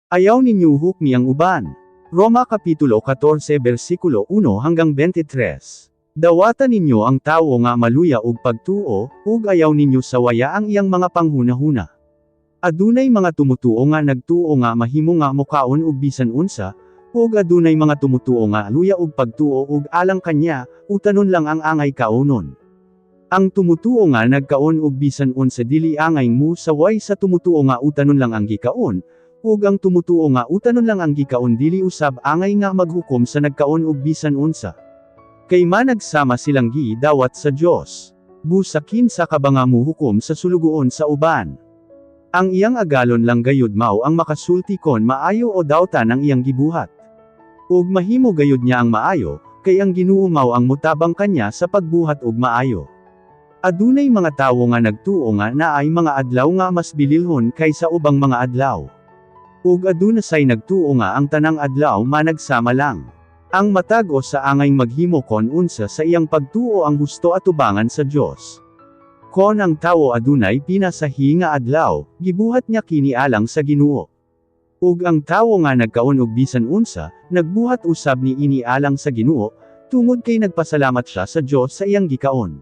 Ayaw ninyo hukmi ang uban. Roma Kapitulo 14 versikulo 1 hanggang 23. Dawata ninyo ang tawo nga maluya og pagtuo, ug ayaw ninyo sawaya ang iyang mga panghunahuna. Adunay mga tumutuo nga nagtuo nga mahimo nga mokaon og bisan unsa, ug adunay mga tumutuo nga luya og pagtuo ug alang kanya, utanon lang ang angay kaonon. Ang tumutuo nga nagkaon og bisan unsa dili angay mo saway sa tumutuo nga utanon lang ang gikaon, ug ang tumutuo nga utanon lang ang gikaon dili usab angay nga maghukom sa nagkaon og bisan unsa. Kay managsama silang gidawat sa Dios. Busa kinsa ka ba nga muhukom sa sulugoon sa uban? Ang iyang agalon lang gayud mao ang makasulti kon maayo o dautan ang iyang gibuhat. Ug mahimo gayud niya ang maayo, kay ang Ginoo mao ang mutabang kanya sa pagbuhat og maayo. Adunay mga tawo nga nagtuo nga naay mga adlaw nga mas bililhon kaysa ubang mga adlaw. Ug aduna say nagtuo nga ang tanang adlaw managsama lang. Ang matag usa angay maghimo kon unsa sa iyang pagtuo ang husto atubangan sa Dios. Kon ang tawo adunay pinasahi nga adlaw, gibuhat niya kini alang sa Ginoo. Ug ang tawo nga nagkaon og bisan unsa, nagbuhat usab ni ini alang sa Ginoo, tungod kay nagpasalamat siya sa Dios sa iyang gikaon.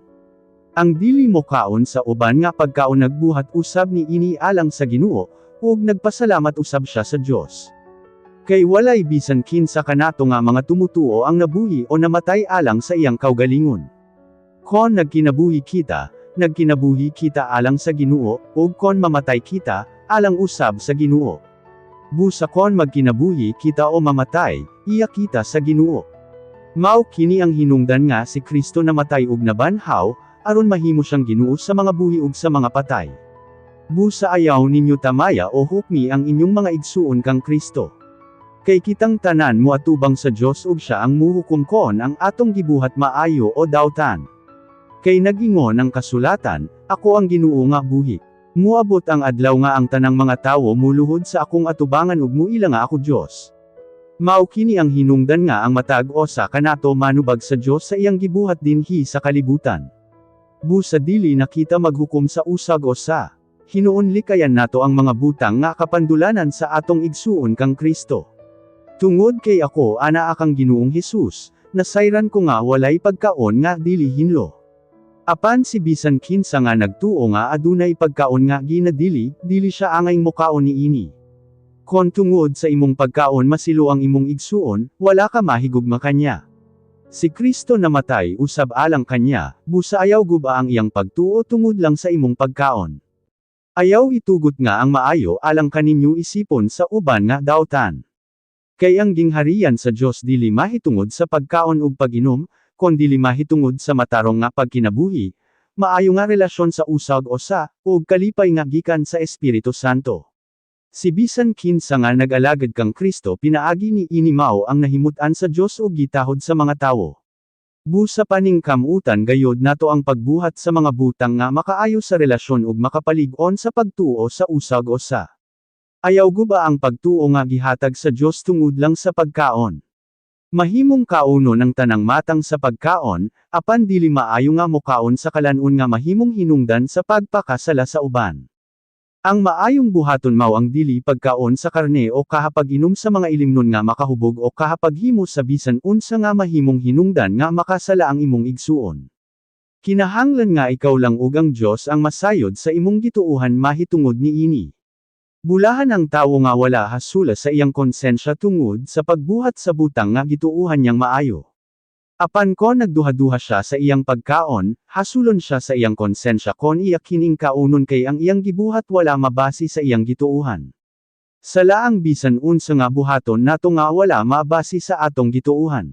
Ang dili mokaon sa uban nga pagkaon nagbuhat usab ni ini alang sa Ginoo, ug nagpasalamat usab siya sa Dios. Kay walay bisan kinsa kanato nga mga tumutuo ang nabuhi o namatay alang sa iyang kaugalingon. Kon nagkinabuhi kita, nagkinabuhi kita alang sa Ginoo, ug kon mamatay kita, alang usab sa Ginoo. Busa kon magkinabuhi kita o mamatay, iya kita sa Ginoo. Mao kini ang hinungdan nga si Kristo namatay ug nabanhaw, aron mahimo siyang Ginoo sa mga buhi ug sa mga patay. Busa ayaw ninyo tamaya o hukmi ang inyong mga igsuon kang Kristo. Kay kitang tanan moatubang sa Dios ug siya ang muhukom kon ang atong gibuhat maayo o dautan. Kay nagingon ang kasulatan, "Ako ang Ginoo nga buhi. Muabot ang adlaw nga ang tanang mga tawo muluhod sa akong atubangan ug muila nga ako Dios." Mao kini ang hinungdan nga ang matag usa kanato manubag sa Dios sa iyang gibuhat dinhi sa kalibutan. Busa dili na kita maghukom sa usag usa. Hinuon likayan nato ang mga butang nga kapandulanan sa atong igsuon kang Kristo. Tungod kay ako anaa kang Ginoong Hesus, nasayran ko nga walay pagkaon nga dili hinlo. Apan si bisan kinsa nga nagtuo nga adunay pagkaon nga ginadili, dili siya angay mokaon niini. Kon tungod sa imong pagkaon masilo ang imong igsuon, wala ka mahigugma kanya. Si Kristo namatay usab alang kanya, busa ayaw guba ang iyang pagtuo tungod lang sa imong pagkaon. Ayaw itugot nga ang maayo alang kaninyo isipon sa uban nga dautan. Kay ang gingharian sa Dios dili mahitungod sa pagkaon ug pag-inom, kon dili mahitungod sa matarong nga pagkinabuhi, maayo nga relasyon sa usag usa, ug kalipay nga gikan sa Espiritu Santo. Si bisan kinsa nga nag-alagad kang Kristo pinaagi ni ini mao ang nahimut-an sa Dios ug gitahod sa mga tawo. Busa paningkamutan gayod nato ang pagbuhat sa mga butang nga makaayo sa relasyon ug makapalig-on sa pagtuo sa usag usa. Ayaw guba ang pagtuo nga gihatag sa Dios tungod lang sa pagkaon. Mahimong kaunon ang tanang matang sa pagkaon, apan dili maayo nga mokaon sa kalan-on nga mahimong hinungdan sa pagpakasala sa uban. Ang maayong buhaton mao ang dili pagkaon sa karne o kahapag-inom sa mga ilimnon nga makahubog o kahapaghimo sa bisan unsa nga mahimong hinungdan nga makasala ang imong igsuon. Kinahanglan nga ikaw lang ug ang Dios ang masayod sa imong gituohan mahitungod niini. Bulahan ang tawo nga wala hasula sa iyang konsensya tungod sa pagbuhat sa butang nga gituohan niyang maayo. Apan kon nagduha-duha siya sa iyang pagkaon, hasulon siya sa iyang konsensya kon iya kining kaunon kay ang iyang gibuhat wala mabasi sa iyang gituohan. Sala ang bisan unsa nga buhaton nato nga wala mabasi sa atong gituohan.